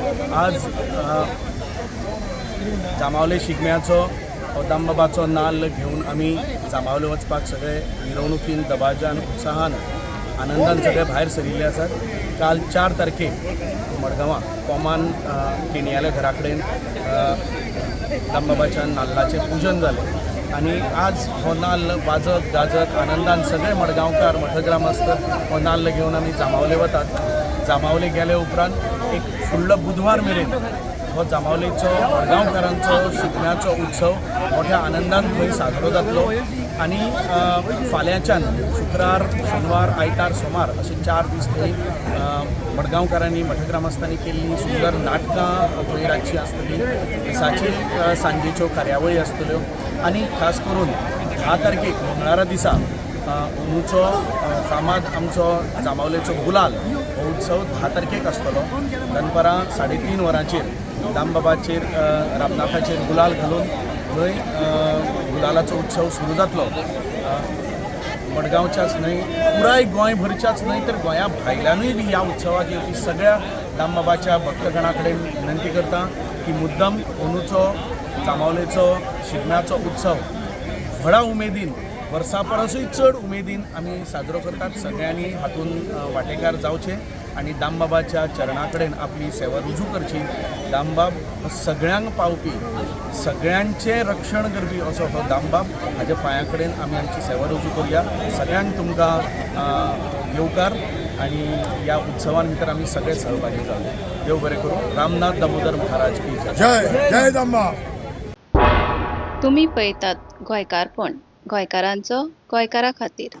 आज जांबावले शिगम्याचो हो दामबाबाचो नाल्ल घेवन आमी जांबावले वचपाक सगळे मिरवणुकीन, दबाज्यान, उत्साहान, आनंदान सगळे भायर सरिल्ले आसात. काल 4 तारखेक मडगांवां कोमान केणयाल्या घरा कडेन दामबाबाच्या नाल्लाचें पुजन जालें आनी आज हो नाल्ल वाजत गाजत आनंदान सगळे मडगांवकार, मठग्रामस्थ हो नाल्ल घेवन आमी जांबावले वतात. जांबावले गेले उपरांत एक फुडलो बुधवार मेरेन हो जांबावलेचो मडगांवकारांचो शिगम्याचो उत्सव मोठ्या आनंदान थंय साजरो जातलो. आनी फाल्यांच्यान शुक्रार, शेनवार, आयतार, सोमार अशे 4 दीस थंय मडगांवकारांनी, मठग्रामस्थांनी केल्ली सुंदर नाटकां थंय रातची आसतली, दिसाची सांजेच्यो कार्यावळी आसतल्यो. आनी खास करून 10 तारखेक मंगळारा दिसा अंदूचो फामाद आमचो जांबावलेचो गुलाल हो उत्सव 10 तारखेक आसतलो. दनपारां 3:30 वरांचेर दामबाबाचेर, रामनाथाचेर गुलाल घालून थंय गुलालाचो उत्सव सुरू जातलो. मडगांवच्याच न्हय, पुराय गोंयभरच्याच न्हय तर गोंया भायल्यानूय बी ह्या उत्सवाक येवपी सगळ्या दामबाबाच्या भक्तगणा कडेन विनंती करता की मुद्दम अंदूचो जांबावलेचो शिगम्याचो उत्सव व्हडा उमेदीन, वर्सा परसूय चड उमेदीन आमी साजरो करतात. सगळ्यांनी हातूंत वांटेकार जावचे आनी दामबाबाच्या चरणा कडेन आपली सेवा रुजू करची. दामबाब हो सगळ्यांक पावपी, सगळ्यांचें रक्षण करपी असो हो दामबाब. हाज्या पांया कडेन आमी आमची सेवा रुजू करुया. सगळ्यांक तुमकां येवकार आनी ह्या उत्सवान भितर आमी सगळे सहभागी जावया. देव बरें करूं. रामनाथ दामोदर महाराज की जय. जय जय दामबाब. तुमी पळयतात गोंयकारपण, गोंयकारांचो गोंयकारा खातीर.